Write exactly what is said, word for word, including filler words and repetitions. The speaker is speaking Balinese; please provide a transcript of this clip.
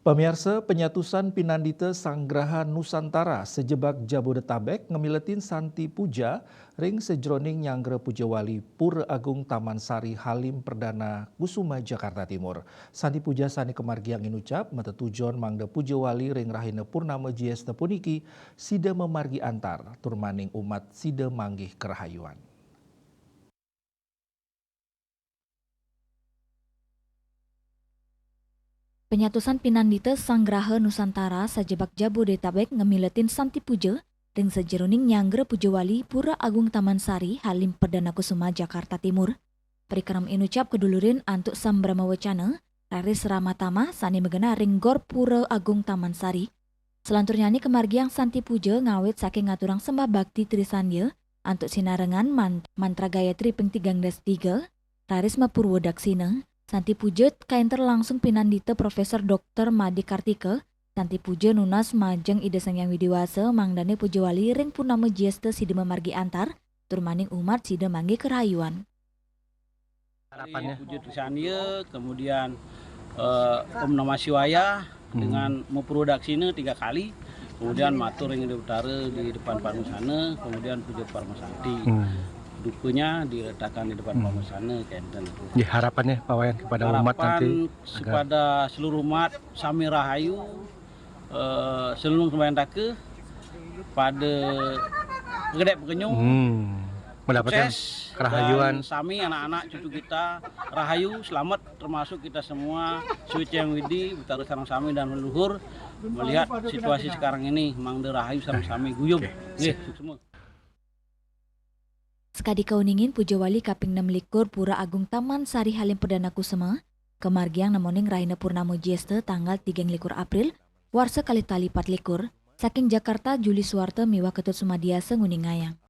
Pamiarsa, penyatusan pinandita Sanggraha Nusantara sajebag Jabodetabek ngamiletin Santi Puja ring sajeroning nyanggra puja wali Pura Agung Taman Sari Halim Perdana Kusuma, Jakarta Timur. Santi Puja sane kamargiang inucap matetujon mangda puja wali ring rahina Purnama Jyesta puniki sida mamargi antar tur maning umat sida manggih karahayuan. Penyatusan pinandita Sanggraha Nusantara sajebag Jabodetabek ngamiletin Santi Puja ring sajeroning nyanggra puja wali Pura Agung Taman Sari, Halim Perdana Kusuma, Jakarta Timur. Parikrama inucap kadulurin antuk sambrama wacana, raris rama tama sane magenah ring Gor Pura Agung Taman Sari. Selanturnyané kamargiang Santi Puja ngawit saking ngaturang sembah bakti Trisandya antuk sinarengan man-, mantra Gayatri ping tigang dasa tiga, raris mapurwa daksina. Santi Puja kaénter langsung pinandita Profesor Doktor Made Kartika. Santi Puja nunas majeng Ida Sang Hyang Widi Wasa mangdané puja wali ring purnama jyesta sida mamargi antar, tur maning umat sida manggih karahayuan. Harapannya? Puja Trisandya, kemudian, eh, Om Namah Shivaya, hmm, dengan mapurwa daksina tiga kali, kemudian matur ring Ida Betara di depan Padmasana, kemudian puja Paramasanti. Hmm. Dukanya diletakkan di depan, hmm, Padmasana, kenten. Ya, harapannya Pak Wayan kepada umat nanti. Harapan agar kepada seluruh umat sami rahayu, eh, selunglung sembahyang taka, pada gedé pekenyung, hmm, mendapatkan sukses, kerahayuan. Dan sami anak-anak cucu kita rahayu, selamat, termasuk kita semua, Suci Yang Widi, Betara sareng sami dan leluhur melihat situasi sekarang ini, mangda rahayu sareng sami guyub. Oke. Nggih, suksma. Sakadi kauningin, puja wali kaping enam likur Pura Agung Taman Sari Halim Perdana Kusuma kamargiang nemoning rahina Purnama Jyesta tanggal tigang likur April, warsa kalih tali pat likur. Saking Jakarta, Juli Suwarta miwah Ketut Sumadiasa nguningayang.